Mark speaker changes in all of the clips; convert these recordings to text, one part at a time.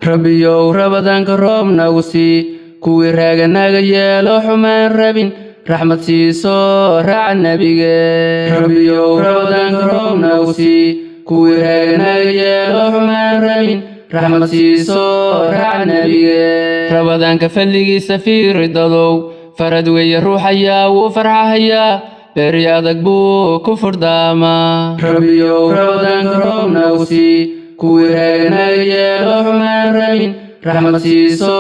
Speaker 1: Rabbiyow, Ramadaanka roob nagu sii, kuwii raaganaga yeelo, xumaan rabin, raxmad siiso, raaca Nebige. Rabbiyow, Ramadaanka roob nagu sii, kuwii raaganaga yeelo, xumaan rabin, raxmad siiso, raaca Nebige. Ramadaanka fadligiisa fiiri dadow, farad weeye ruuxayaa, wuu farxahayaa, beri adag buu ku furdaamaa. Rabbiyow, Ramadaanka roob nagu sii, kuwii raaganaga yeelo, xumaan rabin, raxmad siiso,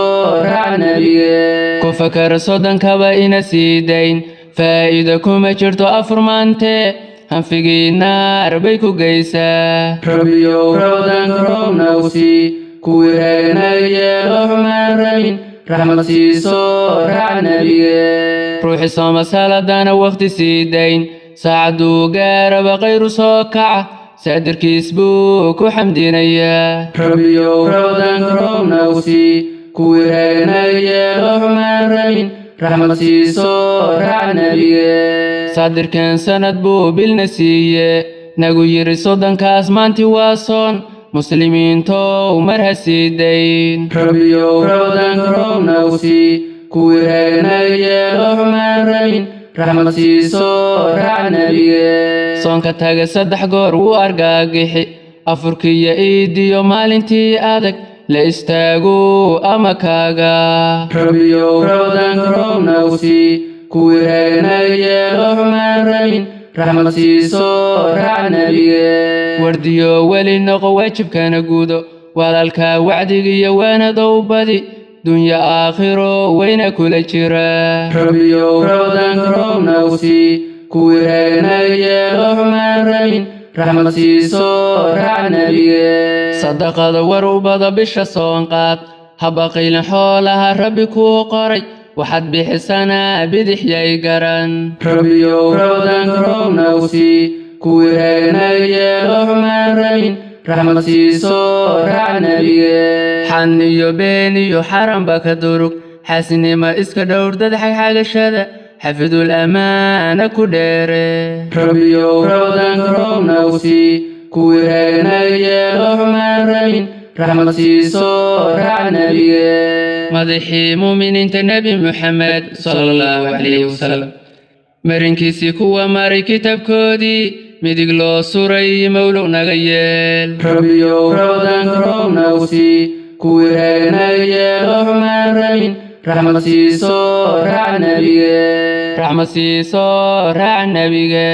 Speaker 1: raaca Nebige. Ku fakar 30kaba ina sii dayn, faa'iido kuma jirto afur maante, hanfigii naar bay ku geysaa. Rabbiyow, Ramadaanka roob nagu sii, kuwii raaganaga yeelo, xumaan rabin, raxmad siiso, raaca Nebige. Ruuxi sooma saladana waqti sii dayn, saacaduu gaaraba khayru soo kaca, saadirkiis buu ku xamdinayaa. Rabbiyow, Ramadaanka roob nagu sii, kuwii raaganaga yeelo, xumaan rabin, raxmad siiso, raaca Nebige. Saadirkan sanad buu bilna siiye, nagu yiri 30kaas maanti waa soon, muslimiintow mar ha sii dayn. Rabbiyow, Ramadaanka roob nagu sii, kuwii raaganaga yeelo, xumaan rabin, raxmad siiso, raaca Nebige. Soonka taga saddex goor wuu argaagixi, afurkiiyo iidiyo maalintii adag la istaago ama kaaga. Rabbiyow, Ramadaanka roob nagu sii, kuwii raaganaga yeelo, xumaan rabin, raxmad siiso, raaca Nebige. Wardiyo weli noqo, waajibkana gudo, walaalka wacdigiyo waanadow badi, dunya aakhiro wayna kula jira. Rabbiyow, Ramadaanka roob nagu sii, kuwii raaganaga yeelo, xumaan rabin, raxmad siiso, raaca Nebige. Sadaqada war ubada, bisha soonqaad, habaqiilin xoolaha Rabbi kuu qoray, waxaad bixisanaa bidix yay garan. Rabbiyow, Ramadaanka roob nagu sii, kuwii raaganaga yeelo, xumaan rabin, raxmad siiso, raaca Nebige. Xan iyo been iyo xaranba ka durug, xaasnima iska dhowr, dad xagxagashada xafidul amaana ku dheere. Rabbiyow, Ramadaanka roob nagu sii, kuwii raaganaga yeelo, xumaan rabin, raxmad siiso, raaca Nebige. Madaxii muuminiinta Nebi Muxamed sala Allahu calayhi wasalam, marinkiisii kuwa maray, kitaabkoodii midig loo suray, mowlow naga yeel. Rabbiyow, Ramadaanka roob nagu sii, kuwii raaganaga yeelo, xumaan rabin, raxmad siiso, raaca Nebige. Raxmad siiso, raaca Nebige.